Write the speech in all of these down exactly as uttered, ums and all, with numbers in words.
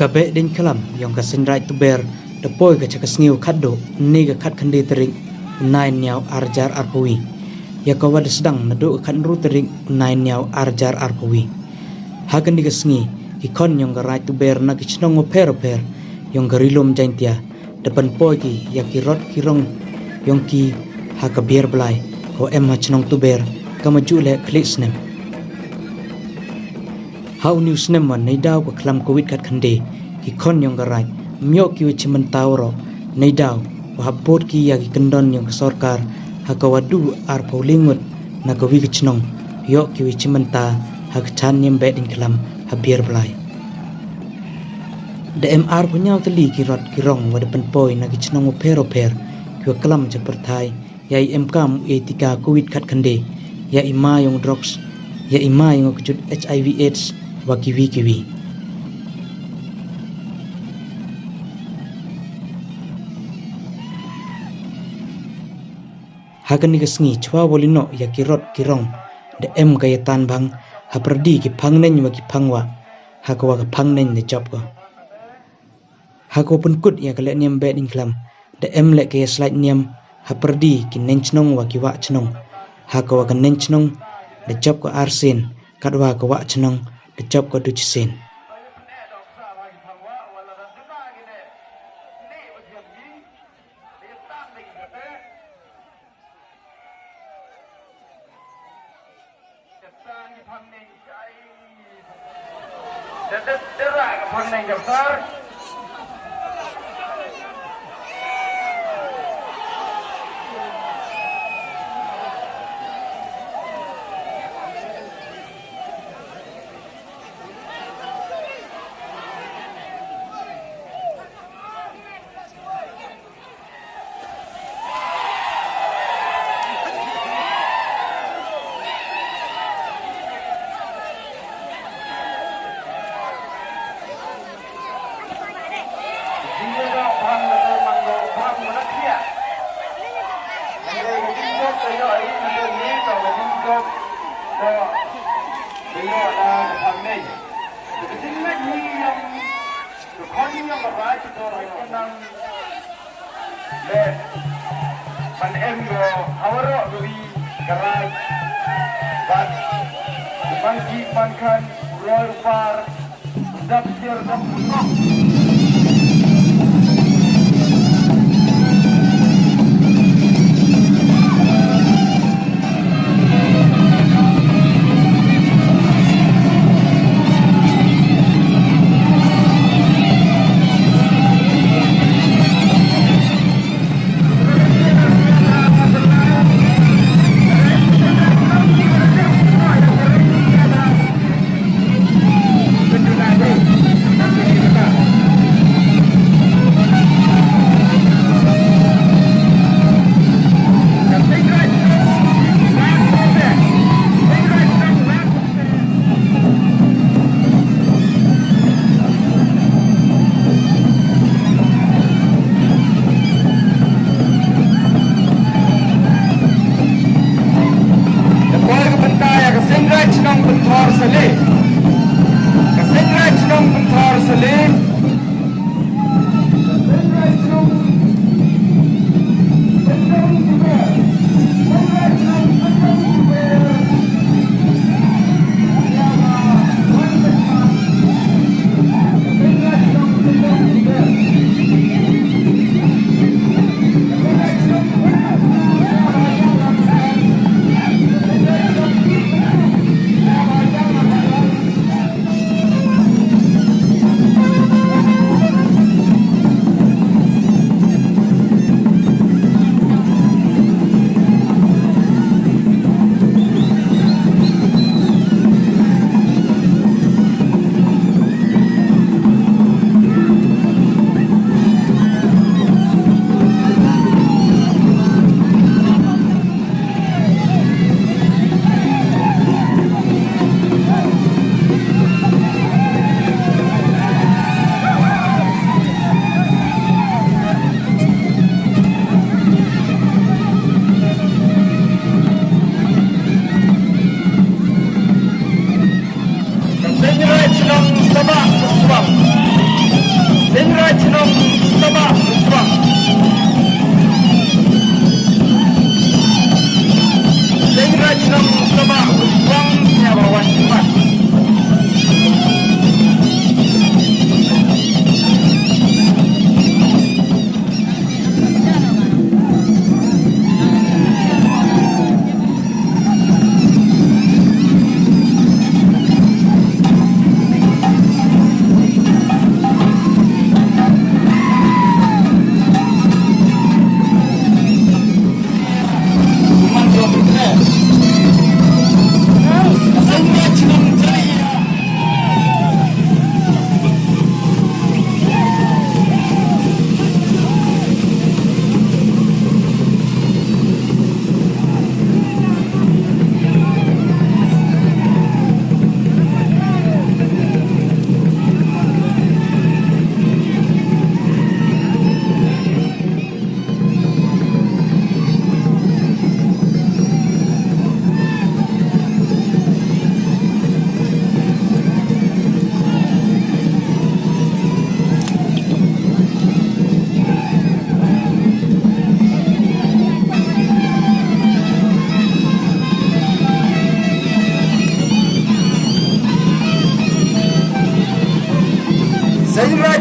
Ka Behdieñkhlam yong ka Seiñraij Tuber da poi ka cha ka sngi wa khatduh, ynne ka khatkhynde tarik u Naiynñiaw arjar arphaw wi, ya ka wa da sdang naduh ka khatynru tarik u Naiynñiaw arjar arphaw wi. Ha kani ka sngi, ki khon yong ka Raij Tuber na ki chnong waphær waphær yong ka Ri-loom Jaiñtia da pynpoi ki ya ki rot ki rong yong ki ha ka Biar Blai kawa em ha chnong Tuber, kamjooh leh khlieh snem. Ha uni u snem wa neidaw ka khlam Covid khatkhynde, ki khon yong ka raij ym yoh kiwa chimbynta waroh, neidaw wa hap bood ki ya ki kyndon yong ka sorkar, ha kawa du arphaw le ngut na kawi ka chnong yoh kiwa chimbynta ha ka chaan niam Behdieñkhlam ha Biar Blai. Da em arphaw ynñiaw tylli ki rot ki rong wa da pynpoi na ki chnong waphær waphær, kiwa klam cha pyrthai ya i emkaam u e tika Covid khatkhynde, ya i ma yong u drugs, ya i ma yong ka kjut HIV AIDS wa kiwi kiwi. Ha kani ka sngi chwa wa li noh ya ki rot ki rong, da em ka yatan bhang hapyrdi ki phangneiñ wa ki phangwah, ha kawa ka phangneiñ da jop ko. Ha kawa pynkut ya ka lehniam Behdieñkhlam, da em leh ka yaslait niam hapyrdi ki neiñ chnong wa ki wah chnong, ha kawa ka neiñ chnong da jop ko arsien, katwa ka wah chnong da jop ko du chisien. Leh, man em ko ha waroh kawi ka raij, bad man ki man khan u roi u par, u dap siar dap u nok.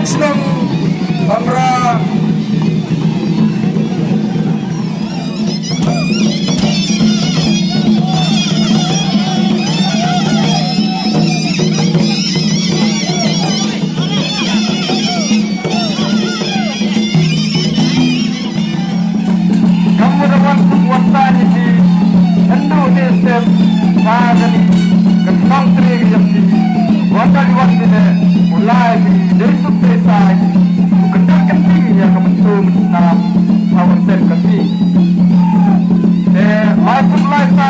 Sdang Bamra. Kam wa da wan suk wan sa ni phi, yndu ni step, sa kani, ka song tri ka yap phi, wan da di wan phi ne, u lai phi, dei suk dei sa, u kynda kynti ya ka myntu mynsnam, ha wan sen ka phi. Te, lai suk lai sa,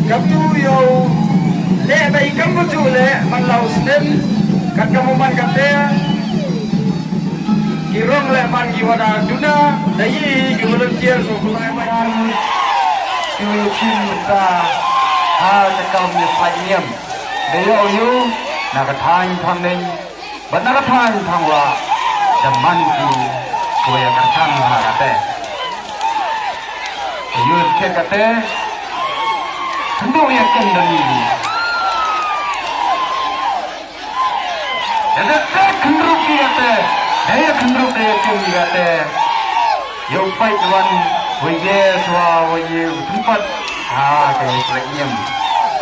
Kamtu yow, le bai kamtu le, man lau snem, kat kamu man kate. Ki rong le man ki wa da duna, da yi ki volunteer so ku lai bai. Ki wa yu kin ta, ha, ka kam ni sa niam. Da yow yu, na ka thaiñ Phangning, bad na ka thaiñ Phangwa, da man ki, ku ya ka thaiñ ha kate. Yu khet kate, hyndu ya ken da ni. Da da da khynrup ki kate. Da ya khynrup da ya kem ki kate. Yow pait wan, wa ye swa, wa ye u tympat. Ha, ka ye slek niam.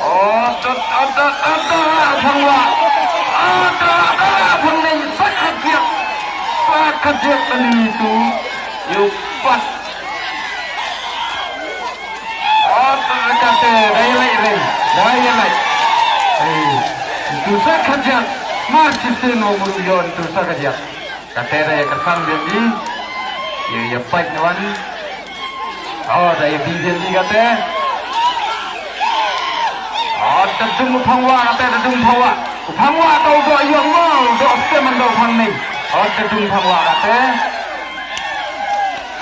O, tot, tot, tot, tot, tot, Phangwa. O, tot, tot, Phangning, sa khajiak. Sa khajiak tani tu. Yow pat. O, kate, da ya lai ring, da ya lai. Ei, tu sa khajiak, mar chiste no muru yon, tu sa khajiak. Kate da ya kyrpang biang di, ya, ya pait na wan. O, da ya bi biang di kate. O, da dung Phangwa, kate da dung Phangwa. Phangwa tau do yong mo, do ste man do Phangning. O, da dung Phangwa kate.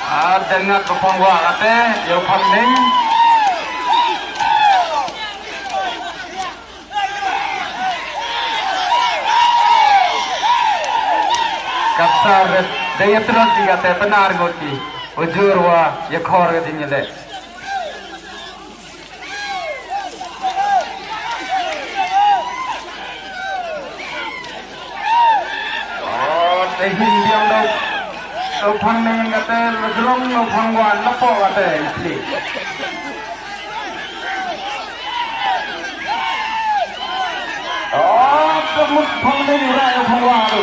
A, da ngat ka Phangwa kate, yow Phangning. Kapsar, da ya trot di kate, pynnar ngut ki. Ujur wa, ya khor ka jingïaleh. O, te hin biang dau. Dau Phangning kate, la jrong dau Phangwa, la po kate, isli. Ka mut Phangning ra ya Phangwa tu.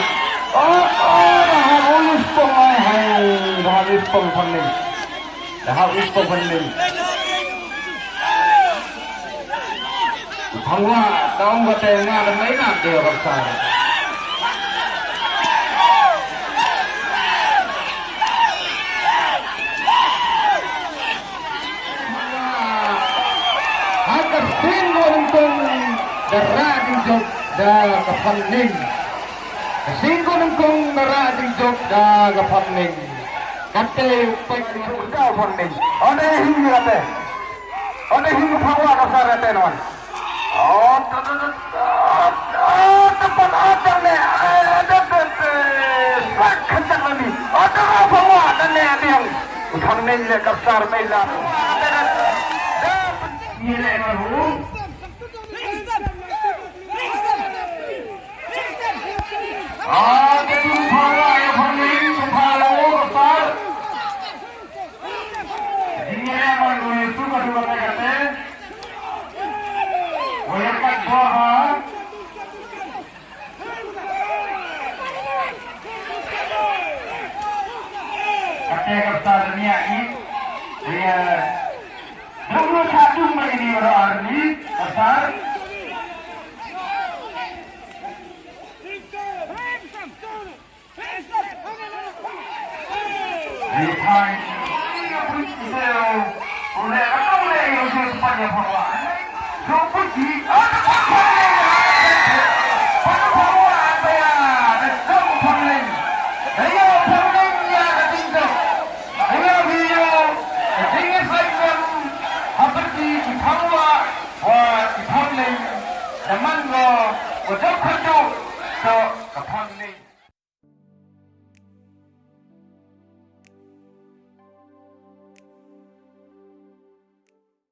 Oh, oh, da hap u spong ai hai, da hap u spong Phangning. Da hap u spong Phangning. Phangwa, da ong kate nga da mai na de ka sa. Ha ka sien ko nyngkong da rah jingjop da ka Phangning. Ka sien ko nyngkong da rah jingjop da ka Phangning. Kate u pek ni u da Phangning. One hi kate. One hi Phangwa ka sa kate non. Oh, ta, ta, ta, ta, ta, ta, pat, ah, ta ne, eh, ta, ta, ta, sak khanjak la ni. Oh, ta, ra Phangwa, ta ne, diang. Phangning le kap sar mei la. Ni le ma hu. Ah, ta tu Phangwa, ya Phangning, tu Phangwa, kap sar. Jingïaleh man u Yesu ka du kate kate. Wa ya kat bor ha. Kate ka sa dunia i. Ya. Dulu satu mai ni ro arni, pasal. Wa i Phangwa, wa i Phangling, da man ko, wa jop khatu, to ka Phangling.